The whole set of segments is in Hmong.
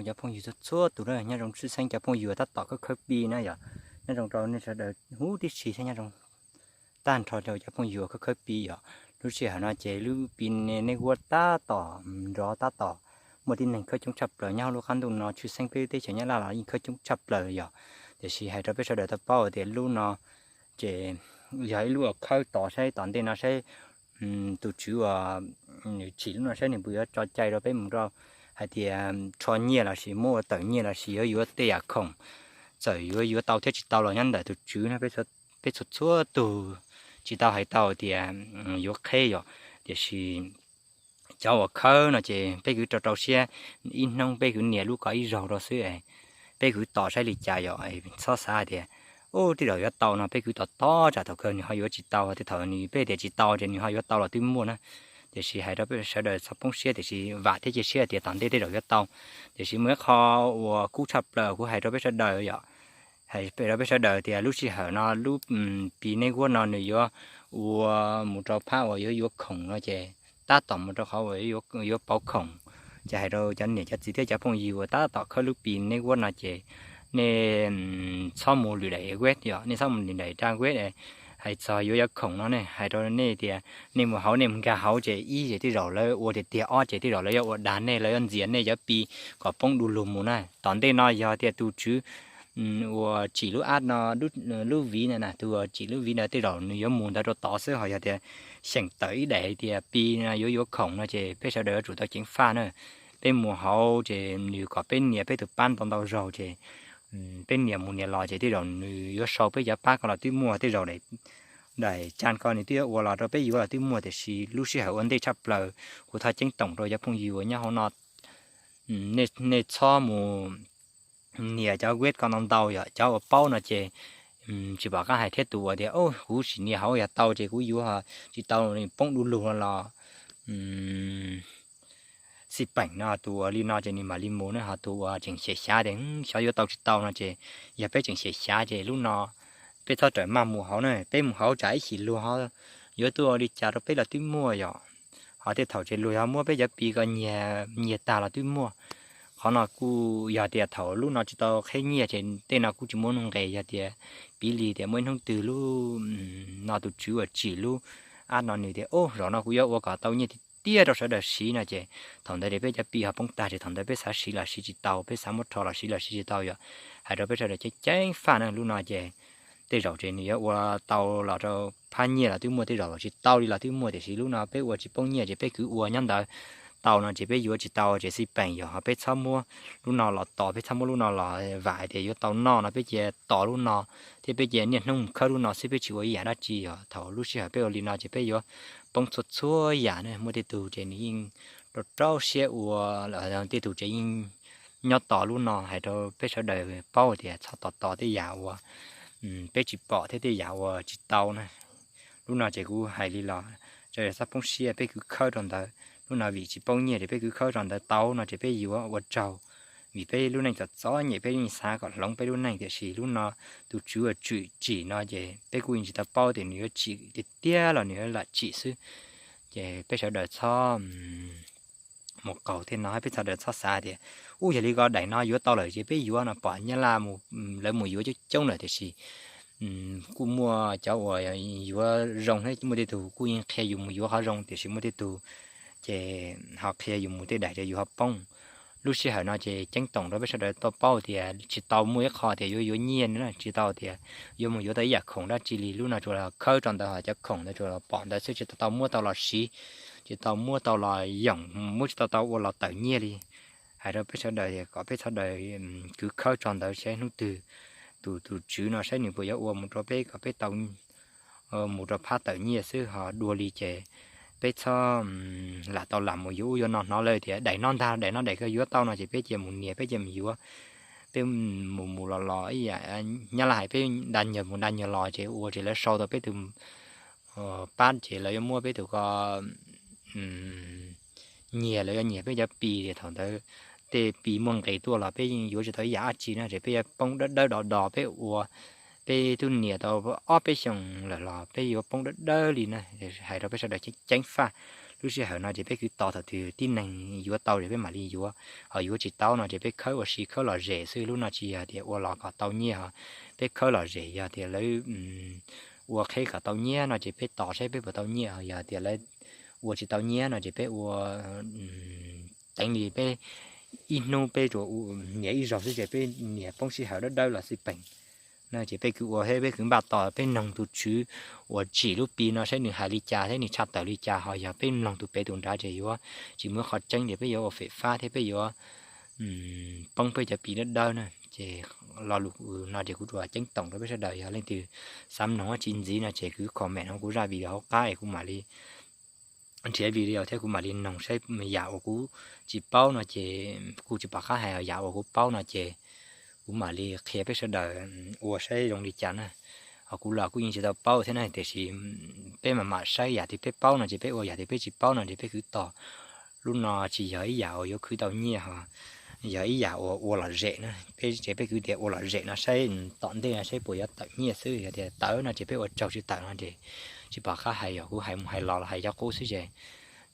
cov phooj ywg txhua txhua tus na, nyob zoo tshwj xeeb cov phooj ywg tab tom khawb khawb Pi na yom. Nyob zoo rau nej sawv daws huv tib si thiab nyob zoo tag nrho rau cov phooj ywg khawb khawb Pi yom. Lub sij hawm no ces lub Pi ne- network tab tom nrov tab tom muaj tib neeg khawb coob tshaj plaws nyob hauv lub qab ntuj no, tshwj xeeb peb teb chaws Nyab Laj los yeej khawb coob tshaj plaws yom. Tiam sis hais rau peb sawv daws tau paub tias lub no ces yog ib lub uas khawb tos saib tom ntej no saib tus tswv uas nws tsim lub no saib nws puas yuav tso cai rau peb mus rau hais tias rho nyiaj lossis muab ua tawm nyiaj lossis yuav yuav tej yam khoom, txawm yuav yuav tau thiab tsis tau los nyob ntawm tus tswv no, peb txhua txhua tug tsis tau hais tau tias yuav qheb yom. Tiam sis cov uas khawb no ces peb kwv rau rau siab, ib hnub peb kwv nias lub ko ib zaug rau xwb, peb kwv tos saib li cas yom. Txhob xav tias ub tej zaum yuav tau no, peb kwv tos tos tsam thaum kawg nws ho yuav tsis tau, tej thaum nws peb tias tsis tau ces nws ho yuav tau los twb muaj na. Tiam sis hais rau peb sawv daws txhob poob siab, tiam sis vam thiab cia siab tias tom ntej tej zaum yuav tau. Tiam sis muaj ib qho uas kub tshaj plaws kuv hais rau peb sawv daws yom, hais rau peb sawv daws tias lub sij hawm no lub Pi network no nws yuav ua mus rau phab uas yuav yuav khoom no ces tab tom mus rau qhov uas yuav pauv khoom. Ces hais rau cov niam cov txiv thiab cov phooj ywg uas tab tom khawb lub Pi network no ces nej txhob mus lwm daim web yom, nej txhob mus lwm daim trang web hais txog yuav yuav khoom no ne. Hais rau nej tias nej mus hauv, nej mus nkag hauv ces ib ces tej zaum lawv ua tiag tiag, ob ces tej zaum lawv yuav ua dag nej, lawv yuav ntxias nej cov Pi kom poob du lug mus na. Tom ntej no yog tias tus tswv uas tsim lub app no, lub viv na, tus uas tsim lub viv ntawd tej zaum nws yuav mus ntawd rau tod xwb, ho yog tias xyeem tawm ib daim tias Pi no yuav yuav khoom no ces peb sawv daws yuav tsum tau ceev faj na. Peb mus hauv ces nws kom peb nias peb tus pab ntau ntau zaug ces peb nias mus nias los ces tej zaum nws yuav sau peb cov pab ko los twb muaj, tej zaum daim tsa ko nws twb yuav ua los rau peb yuav los twb muaj. Tiam sis lub sij hawm ua ntej tshaj plaws kuv thov ceeb toom rau cov phooj ywg uas nyob hauv no, nej txhob mus nias cov web ko ntau ntau yom. Cov uas paub no ces tsis pom qab hais thiab, tus uas tias kuv sim nias hauv yog tau ces kuv yuav, tsis tau poob du lug no los xij peem no, tus uas li no ces nws mam li mus ne. Ho tus uas tseem xyem xyav tias xyov yuav tau tsis tau no ces yog peb tseem xyem xyav ces lub no peb txhob rawm maj mus hauv na. Peb mus hauv tsam ib chim luag yuav tuaj ua li cas rau peb los twb muaj yom. Ho tej thaum ces luag yog muab peb cov Pi ko nyiag, nyiag tag los twb muaj. Qhov no kuj yog tias thaum lub no tsis tau qheb nyiaj ces tej no kuj tsis muaj nuj nqes. Yog tias piv li tias muaj ib hnub twg lub no tus tswv uas tsim lub app no nws tias ub zaum no kuv yuav ua kom tau nyiaj tiag tiag rau sawv daws siv no ces thaum ntawd ces peb cov Pi ho poob tag ces thaum ntawd peb xav siv los siv tsis tau, peb xav muab rho los siv los siv tsis tau yom. Hais rau peb sawv daws ceev ceev faj na, lub no ces tej zaum ces nws yuav ua tau los rau phab nyiaj los twb muaj, tej zaum tsis tau li los twb muaj. Tiam sis lub no peb ua tsis poob nyiaj ces peb kwv ua nyob ntawd, tau no ces peb yuav, tsis tau ces xij peem yom. Ho peb txhob muab lub no los tos, peb txhob muab lub no los vam hais tias yuav tau noj no, peb cia tos lub no thiab peb cia niaj hnub mus khawb lub no xwb, peb tsis ua ib yam dab tsi yom. Thaum lub sij hawm peb ua li no ces peb yuav poob txhua txhua yam na. Muaj tej tug ces nws yeej rau rau siab ua, tej tug ces yeej nyob tos lub no. Hais rau peb sawv daws paub tias txhob tos tos tej yam uas peb tsis pom thiab tej yam uas tsis tau na. Lub no ces kuv hais li los sawv daws txhob poob siab, peb kwv khawb rau ntawd. Lub no vim tsis poob nyiaj ces peb kwv khawb rau ntawd, tau no ces peb yuav ua tsaug. Vim peb lub neej txom txom nyem peb yeej xav kom hloov peb lub neej, tiam sis lub no tus tswv uas tsim no ces peb kuj yeej tsis tau paub tias nws yuav tsim tiag tiag los nws yuav lam tsim xwb. Ces peb sawv daws txhob mus qaug tej no, peb sawv daws txhob xav tias ub yog li ko daim no yuav tau lawm ces peb yuav no. Pom Nyab Laj lawv mus yuav coob coob lawm, tiam sis kuj muaj cov uas yuav zoo thiab, muaj tej tug kuj yeej qhia yus mus yuav qhov zoo, tiam sis muaj tej tug ces ho qhia yus mus tej daim ces yus ho poob. Lub sij hawm no ces ceeb toom rau peb sawv daws tau paub tias tsis tau muaj ib qho tias yuav yuav nyiaj na, tsis tau tias yuav mus yuav tau ib yam khoom dab tsi li. Lub no tsuas los khawb rau ntawd, ho cov khoom ntawd tsuas los pom ntawd xwb, tsis tau tau muab tau los siv, tsis tau muab tau los yoom, muab tsis tau tau ua los tawm nyiaj li. Hais rau peb sawv daws kom peb sawv daws kwv khawb tso ntawd, saib hnub twg tus tus tswv no saib nws puas yuav ua mus rau peb kom peb tau mus rau phab tawm nyiaj xwb. Ho dua li ces peb txhob lam tau lam mus yuav ub yuav no. Hnov lawv tias daim no ntag, daim no daim kawg yuav tau no ces peb cia mus nias, peb cia mus yuav. Peb mus mus los los ib yam Nyab Laj hais, peb da nyuag mus da nyuag los ces ua ces lawv sau tau peb tus pab ces lawv yuav muab peb tus ko nyiag, lawv yuav nyiag peb cov Pi. Ces thaum ntawd tej Pi muaj nqis tuaj los peb yeej yuav tsis tau ib yam dab tsi na, ces peb yuav poob dawb dawb do do. Peb ua, peb twb nias tau ob peb xyoos lawm los peb yuav poob dawb dawb li na. Hais rau peb sawv daws ceev ceev faj, Lub sij hawm no ces peb kwv tos thaum twg tib neeg yuav tau ces peb mam li yuav, ho yuav tsis tau no ces peb khawb ua si khawb lom zem xwb. Lub no tsis yog tias ua los kom tau nyiaj ho, peb khawb lom zem. Yog tias lawv ua qheb kom tau nyiaj no ces peb tos saib peb puas tau nyiaj, yog tias lawv ua tsis tau nyiaj no ces peb ua teev li peb ib hnub peb tsuas nias ib zaug xwb ces peb nias poob sij hawm dawb dawb los xij peem no ces peb kwv ua thiab peb kwv npaj tos peb mloog tus tswv uas tsim lub pi no saib nws hais li cas thiab nws tshaj tawm li cas, ho yog peb mloog tus pem tus nrad ces yuav tsis muaj qhov tseeb ces peb yuav ua fem fab thiab peb yuav poob peb cov pi dawb dawb na. Ces lo lus no ces kuv tsuas ceeb toom rau peb sawv daws, yog leej twg xav mloog ua tsis ntxiv no ces kwv comment hauv kuv zaj video hauv qab es kuv mam li nrhiav video thiab kuv mam li noog saib yam uas kuv tsis paub no ces kuv tsis pom qab hais, yam uas kuv paub no ces kuv mam li qhia peb sawv daws ua saib zoo li cas na. Ho kuv los kuj yeej tsis tau paub thiab na, tiam sis peb mam mam saib yam twg peb paub no ces peb ua, yam twg peb tsis paub no ces peb kwv tos. Lub no tsis yog ib yam uas yuav khwv tau nyiaj ho, yog ib yam uas ua lom zem na. Peb ces peb kwv tias ua lom zem no saib tom ntej no saib puas yuav tawm nyiaj xwb, yog tias tawm no ces peb ua tsaug, tsis tawm no ces tsis pom qab hais, yog kuv hais mus hais los los hais cov qub xwb ces,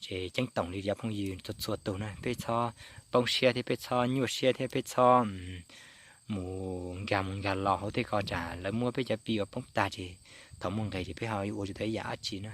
ces ceeb toom li cov phooj ywg txhua txhua tus na, peb txhob poob siab thiab peb txhob nyuaj siab thiab peb txhob mus nkag mus nkag los hauv tej ko tsam lawv muab peb cov pi uas poob tag ces thaum muaj nqis ces peb ho yuav ua tsis tau ib yam dab tsi na.